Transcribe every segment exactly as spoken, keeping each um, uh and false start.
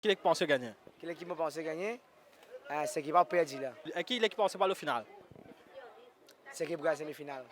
Ki lekip panse gagne? Ki lekip mo panse gagne? Ah, se ki pa perdi la. E ki lekip panse pou al o final? Se ki pou al semifinal.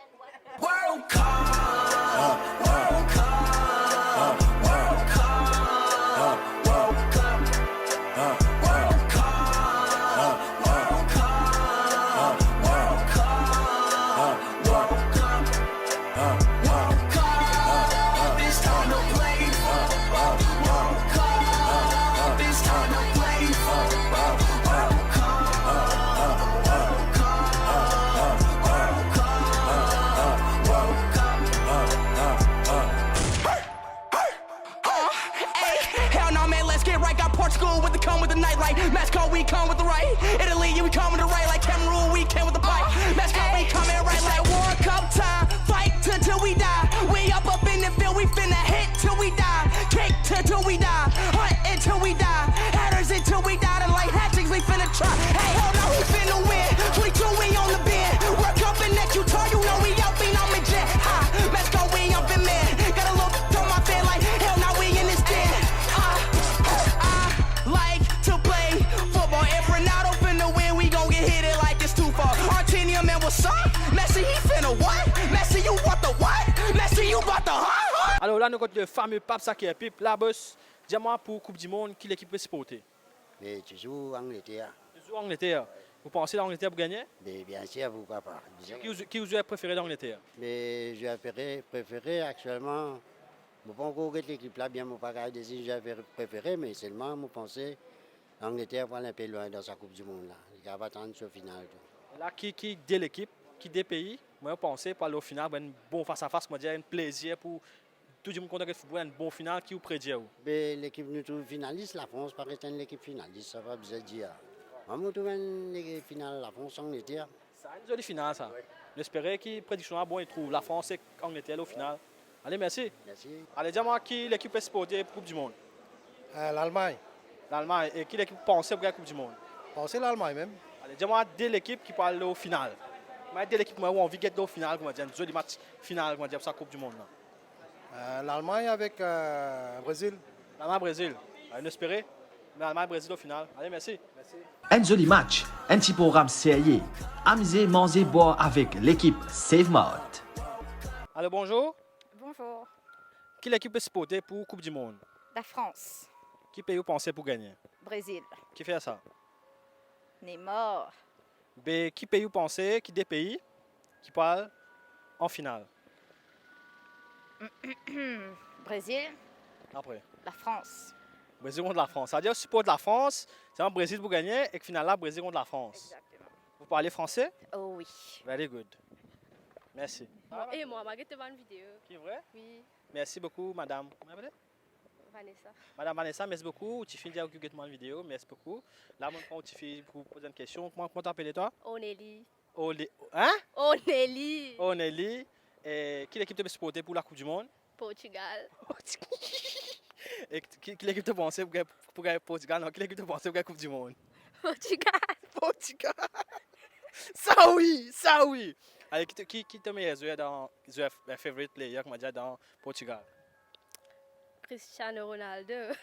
Uh, ay, hell no, man, let's get right. Got Portugal with the come with the nightlight. Mexico, we come with the right. Italy, yeah, we come with the right. Like Cameroon, we came with the pipe. Mexico, we coming right like World Cup time. Fight till, till we die. We up, up in the field, we finna hit till we die. Kick till, till we die. Hunt until we die. Haters until we die. The light hatchings, we finna try. Hey, hell no, we finna win. Twenty-two, we on the bend. World Cup in that Utah, you know we out, we on the jet. Ha, Mexico, we up in, man. Got a look on my fan like, hell no, we in this thing. I, I like to play football. If Ronaldo finna win, we gon get hit it like it's too far. Argentinian, man, what's up? Messi, he finna what? Messi, you what the what? Messi, you what the huh, huh? Alor la, nou kot le fame Pape Saker Pip, la, boss. Dir mwa, pou Koup di Mond, ki lekip pe siporte? Me touzour Angleter. Touzour Angleter. Ou panse Langleter pou gagne? Me biensir, pourkwa pa. Ki ou, ki ou zwer prefere Langleter? Me zwer pre-, prefere aktielman, mo pankor get lekip la bien, mo pa kapav dir zwer pre-, prefere, me selman mo panse Langleter pou al inpe lwin dan sa Koup di Mond la. Li kapav atann so final tou. La, ki, ki de lekip, ki de pei, mwa, ou panse pou al o final, pou enn bon fas a fas, kouma dir, enn plezir pou tou dimoun kontan get foutbol, enn bon final, ki ou predir ou? Be, lekip nou trouv finalis, Lafrans pa res enn lekip finalis, sa pa bizin dir. Mwa, mo trouv enn le-, final Lafrans, Angleter. Sa enn zoli final, sa. Nou espere ki prediksion la bon e trouv Lafrans ek Angleter o final. Ale, mersi. Mersi. Ale, dir mwa ki lekip pe siporte pou Koup di Mond? Eh, Lalmagn. Lalmagn. E ki lekip panse pou gagn Koup di Mond? Panse Lalmagn mem. Ale, dir mwa de lekip ki pou al o final. Mwa, de lekip mwa ou anvi get o final, kouma dir, enn zoli match final, kouma dir, pou sa Koup di Mond la. Eh, Lalmagn avek, eh, Brezil. Lalmagn, Brezil. Ale, nou espere. Me Lalmagn, Brezil o final. Ale, mersi. Mersi. Enn zoli match, enn ti program serye. Amize, manze, bwar avek lekip Save Mart. Alo, bonzour. Bonzour. Ki lekip pe siporte pou Koup di Mond? Lafrans. Ki pei ou panse pou gagne? Brezil. Kifer sa? Neymar. Be, ki pei ou panse, ki de pei ki pou al an final? Brezil. Apre? Lafrans. Brezil kont Lafrans. Sa vedir ou siport Lafrans, selman Brezil pou gagne, ek final la, Brezil kont Lafrans. Exactement. Vous parlez français? Oh oui. Very good. Mersi. Mwa, e mwa, mwa get to bann video. Ki vre? Oui. Mersi boukou, madam. Kouma ou apele? Vanessa. Madam Vanessa, mersi boukou. Ou ti finn dir ou ki get bann video, mersi boukou. La, mo pran ou ti finn pou poz enn kestion. Kouma, kouma ou apele twa? Oneli. Ole-, hein? Oneli. Oneli. E ki lekip to pe siporte pou la Koup di Mond? Portugal. E ki, ki lekip to panse pou gagn, pou gagn Portugal? Non, ki lekip to panse pou gagn Koup di Mond? Portugal. Portugal. Sa wi, sa wi. Ale, ki to, ki, ki to meyer zwer dan, zwer, eh, favorite player, kouma dir, dan Portugal? Cristiano Ronaldo.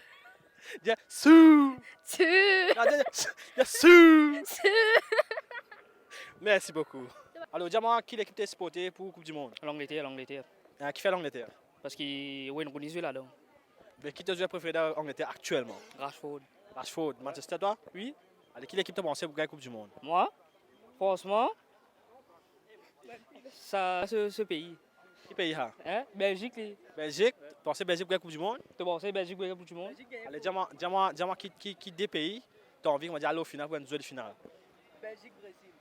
Bien sûr. Sûr. Ah, bien, bien sûr. Sûr. Mersi boukou. Alor, dir mwa, ki lekip to siporte pou Koup di Mond? Langleter, Langleter. Eh, kifer Langleter? Parski Wayne Rooney zwe ladan. Be, ki to zwer prefere dan Angleter aktielman? Rashford. Rashford. Manchester, twa? Oui. Ale, ki lekip to panse pou gagn Koup di Mond? Mwa? Fransman, sa, se, se pei. Ki pei sa? Hein? Belzik, li. Belzik? To panse Belzik pou gagn Koup di Mond? To panse Belzik pou gagn Koup di Mond? Ale, dir mwa, dir mwa, dir mwa ki, ki, ki de pei to anvi, kouma dir, al o final pou enn zoli final? Belzik, Brezil.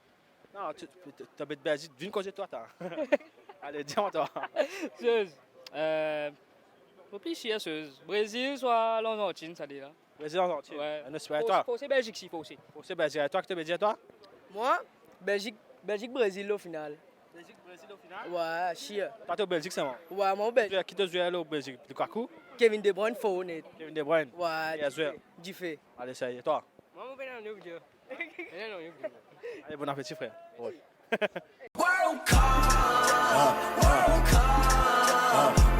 Non, to, to, to, to bet Belzik, vinn koze twa, ta. Ale, dir mwa twa. Serye. Euh, mo pli sir, serye. Brezil swa Larzantinn, sa de la. Brezil, Larzantinn. Ouais. Nou espere, twa? Forse Belzik, si, forse. Forse Belzik. E twa, ki to pe dir, twa? Mwa, Belzik, Belzik, Brezil o final. Belzik, Brezil o final? Ouais, sir. Twa, to Belzik selman? Ouais, mwa, Belzik. Ki to zwer o Belzik? Lukaku? Kevin De Bruyne, for net. Kevin De Bruyne? Ouais, dife. Dife. Ale, sa, e twa? Mwa, mo pena video. Pena video. Ale, bon apeti, frer. Ouais. World Cup, World Cup.